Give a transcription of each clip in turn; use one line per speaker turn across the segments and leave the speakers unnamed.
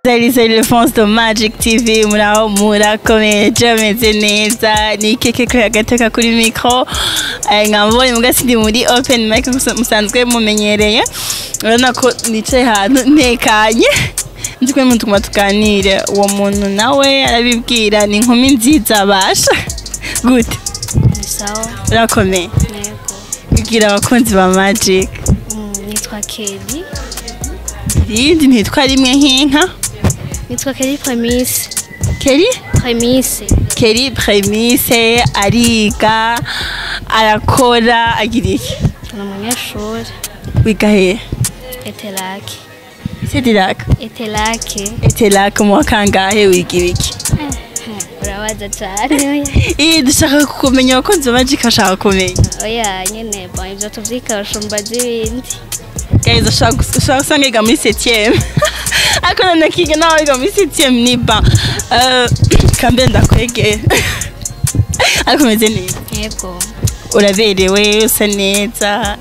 Salut les fans de Magic TV, muraho, murakomeye? Meze neza. Ni keke ko agateka kuri micro. Nkabonye muga sindi muri open mic musanzwe mumenyereye. Urabona ko nicaye ahantu ntekanye, nzi ko umuntu tuguma tuganire. Uwo muntu nawe arabibwira, ni inkumi nziza. Basha, gute?
Ni sawa.
Urakomeye?
Yego.
Bwira abakunzi ba Magic.
Nitwa Kelly.
Irindi ntitwa rimwe nk'inka.
Nitwa Kelly Premise.
Kelly?
Premise.
Kelly Premise ariga, arakora, agira iki?
Ni umunyeshuri.
Wiga hehe?
Etelake.
Cedirak?
Etelake.
Etelak, mu wa kangahe? Wiga ibiki?
Urabaza cyane.
Ii, dushaka kumenya, abakunzi ba Magic bashaka kumenya.
Oya nyene, bon, ivyo tuvyika abashumba z'ibindi.
Guys, ushaka usanga yiga muri 7e, ariko none kiga nawe wiga muri 7e ni ba kambe ndakwegera, ariko umeze neza?
Yego.
Uraberewe, usa neza.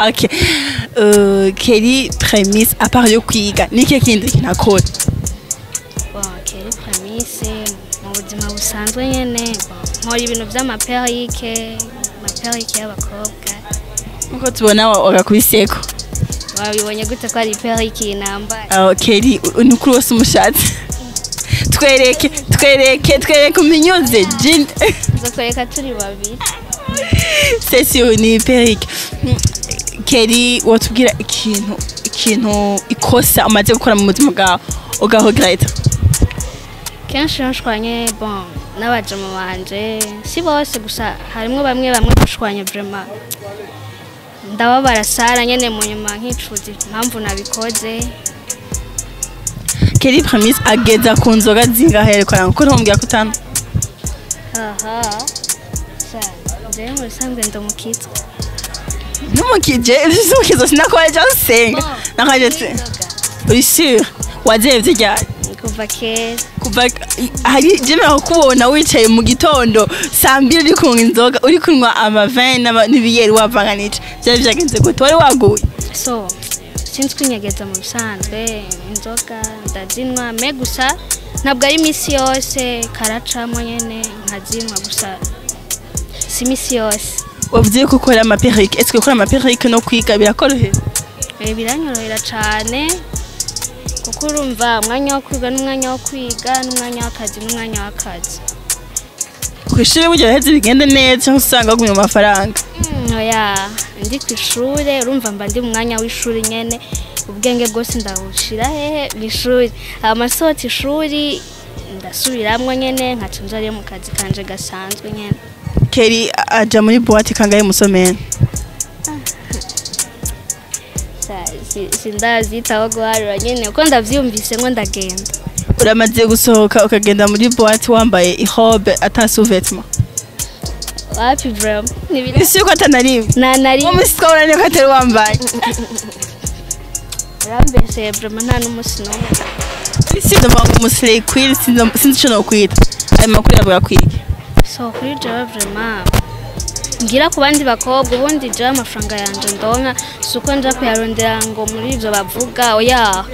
Okay. Kelly Premise, à part yo kwiga, niki kindi kinakora?
Bon, Kelly Premise mu buzima busanzwe nyene, bon, nkora ibintu vy'ama perruque, ama perruque y'abakobwa.
Nkuko tubona wagakubiseko.
Wabibonye gute ko ari perruque nambaye?
Kelly, ni ukuri wose umushatsi. Twereke, twereke, twereke, uminyuze. Jin.
Nzokwereka turi babiri.
C'est sûr, ni perruque. Kelly, wotubwira ikintu ikosa umaze gukora mu buzima bwawe ugaregreta?
Kenshi iyo nshwanye, bon, n'abajama banje, si bose gusa, harimwo bamwe bamwe dushwanye, vraiment ndababara sara nyene, mu nyuma nkicuza impamvu nabikoze.
Kelly Premise ageza ku nzoga zingahe ariko aranywa? Kuko ntumbwira ko utanywa.
Aha. Sha, jewe mu bisanzwe ndi umukizwa.
Ntumukije, umukizo sinakwaje nsenga. Nakaje
Inzoga.
Uri sûr? Wazevye ryari?
Kuva kera.
Kuva hari jemera kukubona wicaye mu gitondo saa 2 uri kunywa inzoga, uri kunywa ama vin n'ibiyeri wavanganije. Vyari vyagenze gute? Wari waguye?
So sinzi kwinyegeza, mu bisanzwe inzoga ndazinywa, mais gusa ntabwo ari imisi yose, karacamo nyene nkazinywa, gusa si imisi yose.
Wavuze ko ukora ama perruque. Est-ce que gukora ama perruque no kwiga birakorohera?
Biranyorohera cane, kuko urumva umwanya wo kwiga n'umwanya wo kwiga, n'umwanya w'akazi n'umwanya w'akazi.
Kw'ishure burya biraheze bigende neza, cyangwa usanga wagumye mu mafaranga?
Oya, ndi kw'ishure urumva mba ndi mu mwanya w'ishuri nyene, ubwenge bwose ndabushira hehe? Mw'ishuri. Hama sohotse ishuri ndasubiramwo nyene, nkaca nja rero mu kazi kanje gasanzwe nyene.
Kelly aja muri boîte kangahe mu semaine?
Sindavyitaho guharura nyene, uko ndavyiyumvisemwo ndagenda.
Uramaze gusohoka ukagenda muri boîte wambaye i robe ata sous-vêtement?
Wapi, vraiment nibiri.
Isi yuko atanarimwe?
Nta na
Uwo
rimwe.
musi twabona ko atari wambaye.
Urambeseye vraiment, nta n'umunsi n'umwe.
Isi ndavuga ngo umu slay queen, sinzi ico nokwita. Ayo makuru yavuga kwiki?
So kuri jewe vraiment, ngira ku bandi bakobwa, ubundi jewe amafaranga yanje ndonka si uko nja kuyarondera ngo muri ivyo bavuga, oya.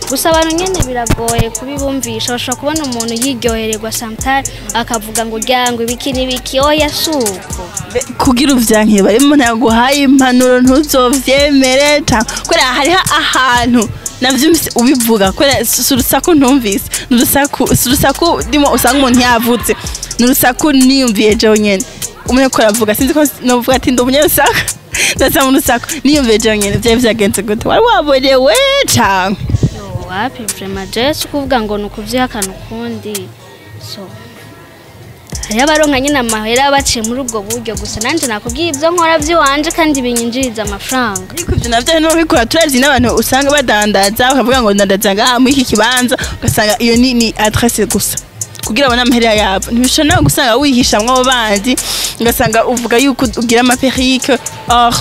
Gusa abantu nyene biragoye kubibumvisha, bashobora kubona umuntu yiryohererwa sometime akavuga ngo urya ngo ibiki n'ibiki, oya si uko.
Kugira uvyanke barimo ntaguhaye impanuro, ntuzovyemere kubera hariho ahantu navyumvise ubivuga, kubera si urusaku ntumvise, ni urusaku, si urusaku ndimo usanga umuntu yavuze, ni urusaku niyumviye jewe nyene umwe ko aravuga. Sinzi ko novuga ati ndi umunyarusaku, ndasaba urusaku niyumviye jewe nyene. Vyari vyagenze gute? Wari waborewe canke?
Yo, wapi, vraiment jewe si ukuvuga ngo ni ukuvyihakana ukundi. So hariho abaronka nyine amahera baciye muri ubwo buryo, gusa nanje nakubwiye ibyo nkora by'iwanje kandi binyinjiriza amafaranga.
Ariko ivyo navyo nibo bikora, turazi n'abantu usanga badandaza bakavuga ngo ndandaza ngaha muri iki kibanza, ugasanga iyo ni adresse gusa kugira abone amahera yabo. Ntibishobora gusanga wihishamwo abo bandi, ugasanga uvuga yuko ugira ama perruque, or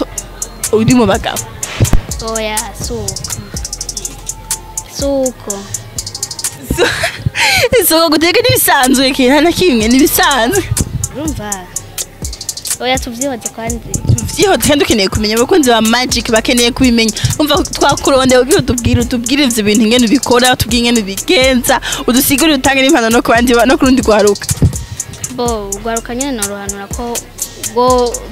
uri mu bagabo.
Oya, suko suko.
Isoko guteka n'ibisanzwe, kintu na kimwe n'ibisanzwe.
Urumva Oya, tuvyihoze kandi.
Tuvyihoze kandi ukeneye kumenya, abakunzi ba Magic bakeneye kubimenya. Umva, twakurondeye kugira utubwire ivyo bintu ingene ubikora, utubwire ingene ubigenza, udusigurire, utange n'impano no ku bandi no ku rundi rwaruka.
Bo ugwaruka nyene norohanura ko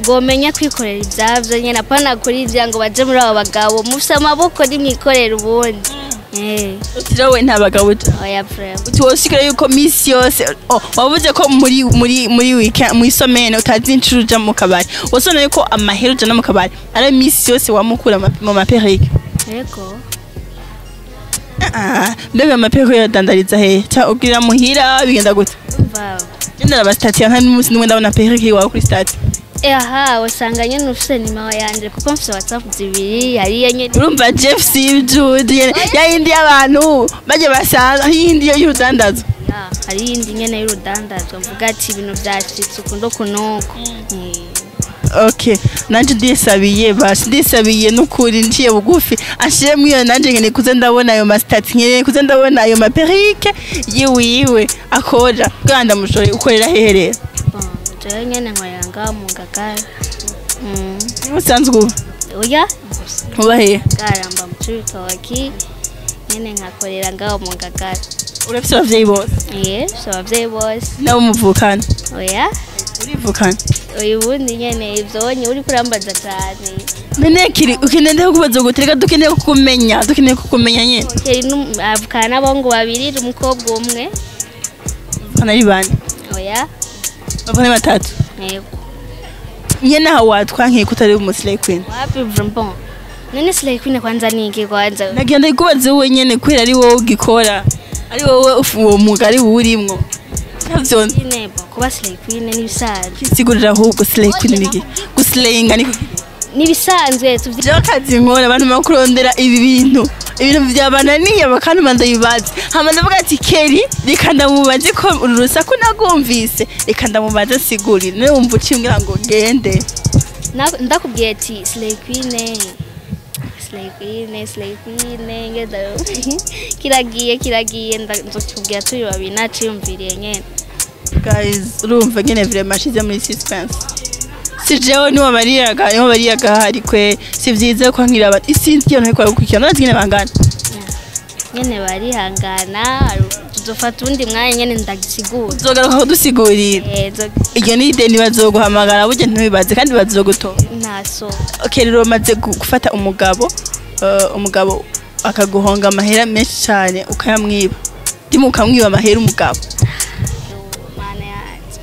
gomenya kwikorera ivyavyo nyene, apana kuri ivya ngo baje muri abo bagabo. Mufise amaboko, nimwikorera ubundi.
Uti rero we nta bagabo uja?
Oya, vraiment.
Uti wosigura yuko misi yose, oh, wavuze ko muri weekend, muri semaine, utazi incuro uja mu kabari. Wasona yuko amahera ujana mu kabari ari misi yose wamukura mu ma perruque?
Yego.
Ah, mbega ama perruque yadandariza hehe? Ca ubwira muhira, bigenda gute?
Umva.
Genda raba statut, nta n'umunsi n'umwe ndabona perruque iwawe kuri statut.
Aha usanga nyene ufise nimero yanje, kuko mfise WhatsApp zibiri, hariyo nyene.
Urumva Jeff Simjude ya yindi y'abantu bajya basanzwe, yindi y'urudandazo.
Ya, hari iyindi nyene y'urudandazwa, mvuga ati ibintu vyashitse uku ndoku nuku.
Okay, nanje ndisabiye, basi ndisabiye n'ukuri nciye bugufi, ashiremo iyo nanje nkeneye kuze ndabona ayo ma statut, nkeneye kuze ndabona ayo ma perruque yiwiwe akora. Bwa ndamushore, ukorera hehe rero?
Bon, jewe nyene nkorera ngaho mu Ngagara.
Niba usanzwe uba?
Oya.
Uba hehe?
Garamba mu Cibitoki nyene, nkakorera ngaho mu Ngagara.
Urafise abavyeyi bose?
Mfise abavyeyi bose.
Nabo muvukana?
Oya.
Urivukana?
Oya, ubundi nyene ivyo wonye uriko urambaza cane.
None kiri ukeneye kukubaza gute? Reka, dukeneye kukumenya nyene.
Keri avukana n'abahungu babiri, umukobwa umwe.
Bavukana ari bane?
Oya.
Bavukana ari batatu?
Yego.
Nyene aho watwankiye ko utari umu slay queen?
Wapi, vraiment. None slay queen kwanza ni iki kwanza?
Nagenda ikubaze wowe nyene, kubera ari wowe ugikora, ari wowe uwo mwuga ari wowe urimwo, ntavyo.
Nyine bo kuba slay queen n'ibisanzwe.
Kisigurira ahubwo, slay queen ni iki? Guslayinga ni kuki?
N'ibisanzwe tuvyi.
Jewe akazi nkora, abantu bakurondera ibi bintu, ibintu vyabananiye bakantuma ndabibaze. Hama ndavuga ati Keri, reka ndamubaze ko uru rusaku nagumvise, reka ndamubaze asigurire. Niwe wumva ucimbwira ngo ngende.
Ndakubwiye ati slay queen, slay queen, slay queen, ngenda kiragiye, nzokubwira turi babiri, naciyumviriye nyene.
Guys, urumva nyene vraiment ashize muri suspense. Si jewe niwo bariraga, niwo bariraga hari kwe. Si vyiza ko nkira abantu isinzi iyo nteko gukurikirana, urazi nyene bangana.
Nyene barihangana, tuzofata uwundi mwanya nyene ndagisigura.
Uzogaruka kudusigurira? Iryo ni ideni, bazoguhamagara burya, ntibibaze kandi bazogutora.
Ntaso.
Okay, rero umaze gufata umugabo, umugabo akaguhonga amahera menshi cyane, ukayamwiba, ndimo ukamwiba amahera umugabo.
Mana yanje,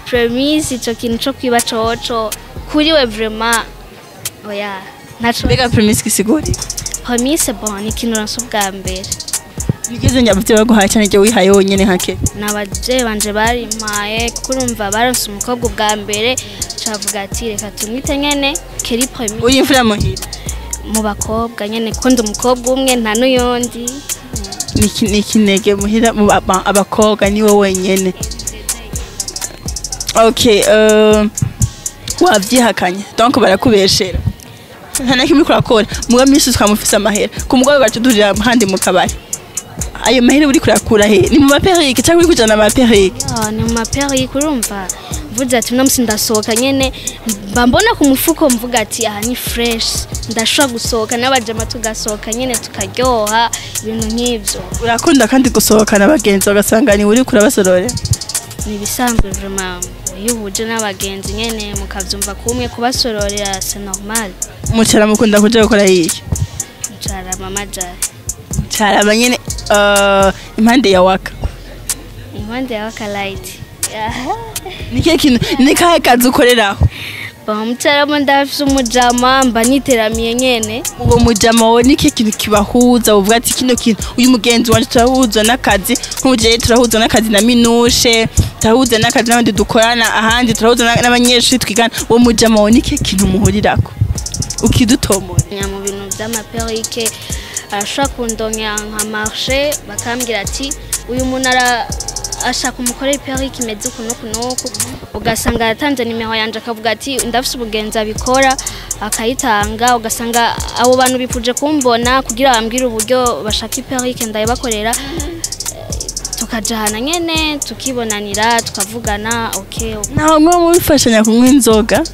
Promise, ico kintu co kwiba coco kuri we vraiment oya, ntaco.
Mbega Promise gisigurira?
Promise, bon, ni ikintu uronse ubwa mbere.
Nigeze nyabavyo baguhaye cyane, iryo wihaye wonyene hake?
N'abavyeyi banje barimpaye, kuko urumva baronse umukobwa ubwa mbere, cavuga ati reka tumwite nyene Kelly Promise.
Uri imfura muhira?
Mu bakobwa nyene, kuko ndi umukobwa umwe, nta n'uyundi.
Ni ikinege muhira mu abakobwa ni wowe wenyene. Okay, wavyihakanye, donc barakubeshera, nta na kimwe uriko urakora. Muga minsi twamufise amahera ku mugoroba, gacu duhurira handi mu kabari. Ayo mahera uriko urakura he? Ni mu ma perruque cyangwa uri kujana ama perruque?
Ah, ni mu ma perruque. Urumva mvuze ati uno musi ndasohoka nyene, mba mbona ku mufuko, mvuga ati aha ni fresh, ndashobora gusohoka n'abajama tugasohoka nyene tukaryoha, ibintu nk'ivyo.
Urakunda kandi gusohokana abagenzi, ugasanga ni uri kurabasororera?
Ni ibisanzwe vraiment, iyo uhuje n'abagenzi nyene mukavyumva kumwe, kubasororera c'est normal.
Mucara mukunda kuja gukora iki?
Ncarama majari.
Caraba nyene, impande ya Waka?
Impande ya Waka Light.
Ni kihe kintu, ni kahe kazi ukoreraho?
Bon, mucaramo ndafise umujama, mba niteramiye nyene.
Uwo mujama wawe, ni kihe kintu kibahuza, uvuga ati kino kintu uyu mugenzi wanje turahuza n'akazi? Nk'ubu turahuza n'akazi na Minushe, turahuza n'akazi n'abandi dukorana ahandi, turahuza n'abanyeshuri twigana. Uwo mujama wawe ni kihe kintu muhurirako, ukidutomora?
Nya mu bintu vy'ama perruque, arashobora kundongera nka marché, bakambwira ati uyu muntu ara ashaka umukorera perruque imeze uku n'uku n'uku, ugasanga yatanze nimero yanje, akavuga ati ndafise umugenzi abikora, akayitanga. Ugasanga abo bantu bifuje kumbona kugira bambwire uburyo bashaka i perruque, ndayibakorera. Tukajana nyene, tukibonanira, tukavugana, okay.
Naho mwe mubifashanya kunywa inzoga?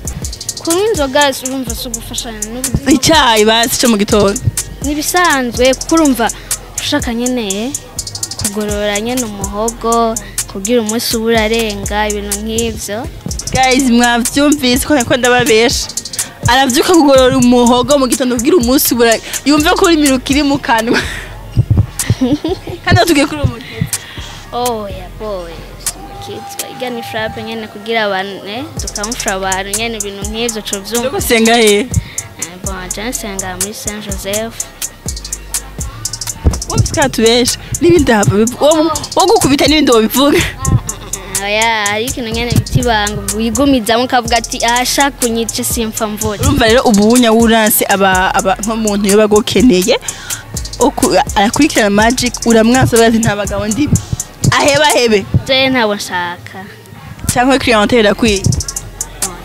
Kunywa inzoga urumva si ugufashanya n'ubuzima.
Icyayi basi cyo mu gitondo.
Nibisanzwe, kuko urumva ushaka nyene kugorora nyene umuhogo kugira umunsi uba urarenga, ibintu nk'ivyo.
Guys, mwavyumvise ko nako ndababesha. Aravyuka kugorora umuhogo mu gitondo kugira umunsi ubura, yumve ko ururimi rukiri mu kanwa. Kandi tugiye kuri umukiza.
Oh yeah boy, umukizwa irya ni frappe nyene kugira abantu tukamufra abantu nyene, ibintu nk'ivyo co vyumva.
Gusenga he?
Bon, je nsenga muri Saint Joseph.
Wumvise ko atubesha n'ibindi hava wo gukubita n'ibindi wobivuga.
Oya, hari ikintu nyene bita ibanga wigumizamwo ukavuga ati ahasha kunyice simfa mvura.
Urumva rero ubunya wuranse aba nk'umuntu yoba agukeneye arakurikirana Magic, uramwansa ati nta bagabo ndimo, aheba hebe.
Je ntabo nshaka.
Cyangwa clientèle irakwiye?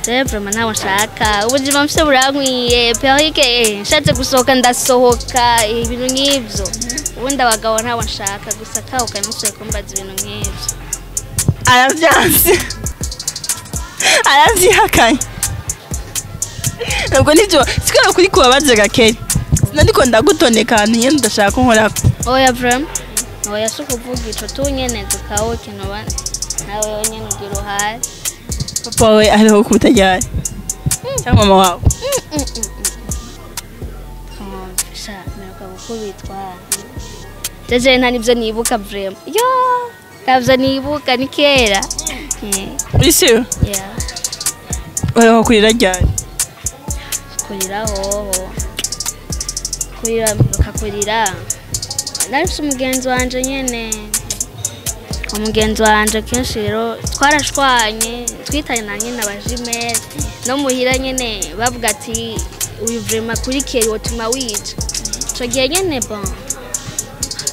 Je vraiment ntabo nshaka, ubuzima mfise burankwiye, perruque, nshatse gusohoka ndasohoka, ibintu nk'ivyo. Ubundi abagabo ntabo nshaka, gusa kaho kanusuye kumbaza ibintu nk'ivyo.
Aravyanse, aravyihakanye. Nubwo nivyo sikora kuri kubabaza gakeri, sinandiko ndagutoneka ahantu nyene ndashaka ko nkorako.
Oya vraiment, oya, si ukuvuga ico tu nyene dukaho ikintu nawe nyene ugira uruhare.
Papa wawe ariho kubutaryari cyangwa mama wawe?
Sha mperuka gukubitwa jeje nta nivyo nibuka vraiment, yo ntavyo nibuka, ni kera.
Uri sûr?
Yeah.
Uriho kurira ryari?
Kurira hoho, kurira mperuka kurira nari mfise umugenzi wanje nyene. Umugenzi wanje kenshi rero twarashwanye, twitanye na nyene abajimere no muhira nyene bavuga ati uyu vraiment kuri keri wotuma wica. Ico gihe nyene, bon,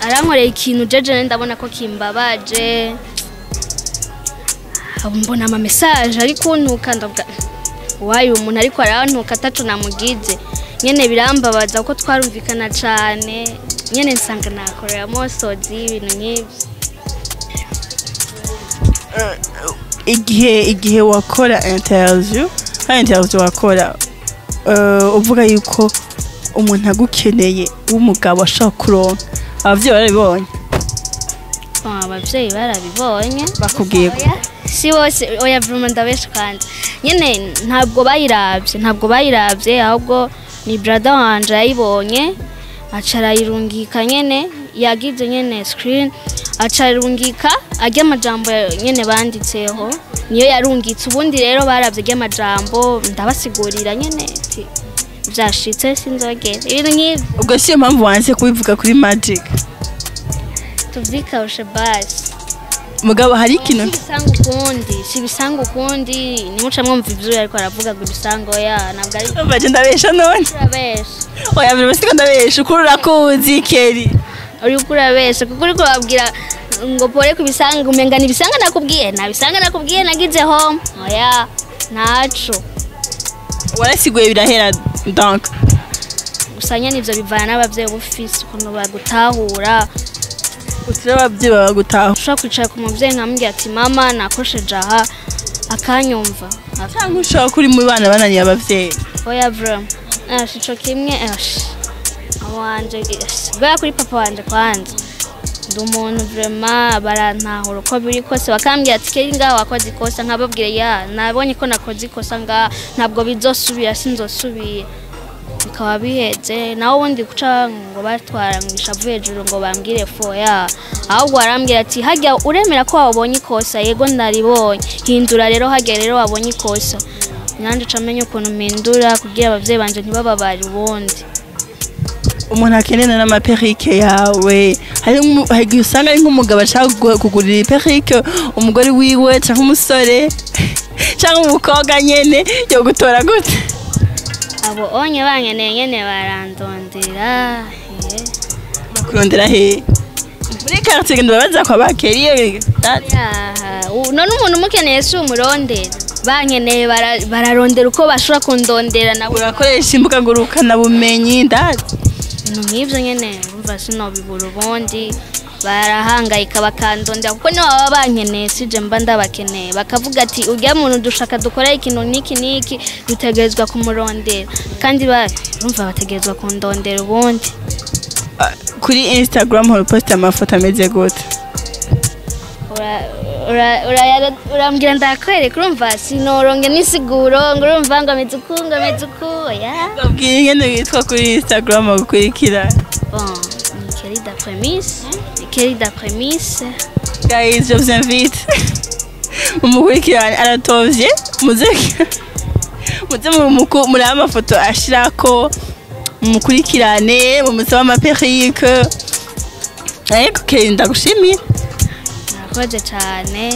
arankoreye ikintu jeje ndabona ko kimbabaje, mbona ama message ari kuntuka, ndavuga wayo umuntu ariko arantuka ataco namugize nyene, birambabaza kuko twarumvikana cane nyene, nsanga nakorera mosozi, ibintu nk'ivyo.
Igihe wakora interview, hari interview wakora uvuga yuko umuntu agukeneye w'umugabo ashobora kuronka, abavyeyi barabibonye?
Bon, abavyeyi barabibonye.
Bakubwiye ko?
Oya, si bose, oya vraiment ndabesha kandi nyene ntabwo bayiravye, ntabwo bayiravye, ahubwo ni brother wanje yayibonye aca arayirungika nyene, yagize nyene screen aca arungika arya amajambo nyene banditseho niyo yarungitse. Ubundi rero baravye arya amajambo, ndabasigurira nyene ati vyashitse sinzogera, ibintu nk'ivyo.
Ubwo siyo mpamvu wanse kubivuga kuri Magic?
Tuvyikawushe basi.
Mugabo hari ikintu
Sibisanga ukundi, sibisanga ukundi, nimuca mwumva ivyo ariko aravuga ngo ibisanga, oya ntabwo ari.
Umva, je ndabesha none?
Urabesha.
Oya, buri siko ndabesha, ukuri urakuzi Keri.
Uriko urabesha kuko uriko urababwira ngo pore kubisanga, umenga nibisanga nakubwiye, nabisanga nakubwiye nagize home, oya ntaco.
Warasiguye birahera donc?
Gusa nyene ivyo bivana n'abavyeyi uba ufise ukuntu bagutahura.
Utire abavyeyi bawe gutaha?
Ushobora kwicara ku muvyeyi nkamubwira ati mama nakosheje aha, akanyumva.
Cyangwa ushobora kuri mu bana bananiye abavyeyi?
Oya vraiment, ico kimwe mama wanje, guhera kuri papa wanje kwanza, ndi umuntu vraiment barantahura uko biri kose, bakambwira ati keri ngaha wakoze ikosa, nkababwira ya nabonye ko nakoze ikosa ngaha, ntabwo bizosubira, sinzosubira, bikaba biheze. Naho ubundi guca ngo batwara ngo ishavu hejuru ngo bambwire fo ya, ahubwo barambwira ati hajya uremera ko wabonye ikosa, yego naribonye, hindura rero, hajya rero wabonye ikosa, nanjye ca menya ukuntu mpindura kugira abavyeyi banje ntibababare ubundi.
Umuntu akenera n'ama perruque yawe, hari igihe usanga ari nk'umugabo ashaka kugurira i perruque umugore wiwe, cyangwa umusore cyangwa umukobwa nyene, yo gutora gute?
Abo onye bankeneye nyene barandondera.
Bakurondera he? Muri quartier genda babaza kwa bakeriye?
Yaha, none umuntu umukeneye si umurondera? Bankeneye bararondera uko bashobora kundondera nabo.
Urakoresha imbuga ngurukana bumenyi ndazi?
Ibintu nk'ivyo nyene urumva sinobibura. Ubundi barahangayika bakandondera, kuko nibo baba bankeneye, sije mba ndabakeneye. Bakavuga ati: "Urya muntu dushaka dukora ikintu niki niki, dutegerezwa kumurondera." Kandi urumva bategerezwa kundondera ubundi.
Kuri Instagram hora posta amafoto ameze gute?
Urambwira ndakwereka. Urumva sinoronge n'isiguro ngo urumva ngo ameze uku, ngo ameze uku, oya.
Babwira ingene witwa kuri Instagram gukurikira.
Bon, ni Kelly da Premise, ni Kelly da Premise.
Guys, je vous invite, mumukurikirane, aratovye. Muze muze murabe amafoto ashirako, mumukurikirane, mumusabe ama perruque. Ariko Kelly, ndagushimiye.
Murakoze cyane.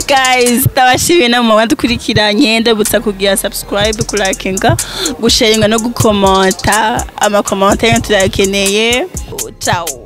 Guys, ndabashimiye namwe badukurikiranye. Ndabutsa kugira subscribe, kulakinga, gusharinga no gukomenta. Ama commentaires turayakeneye. Ciao.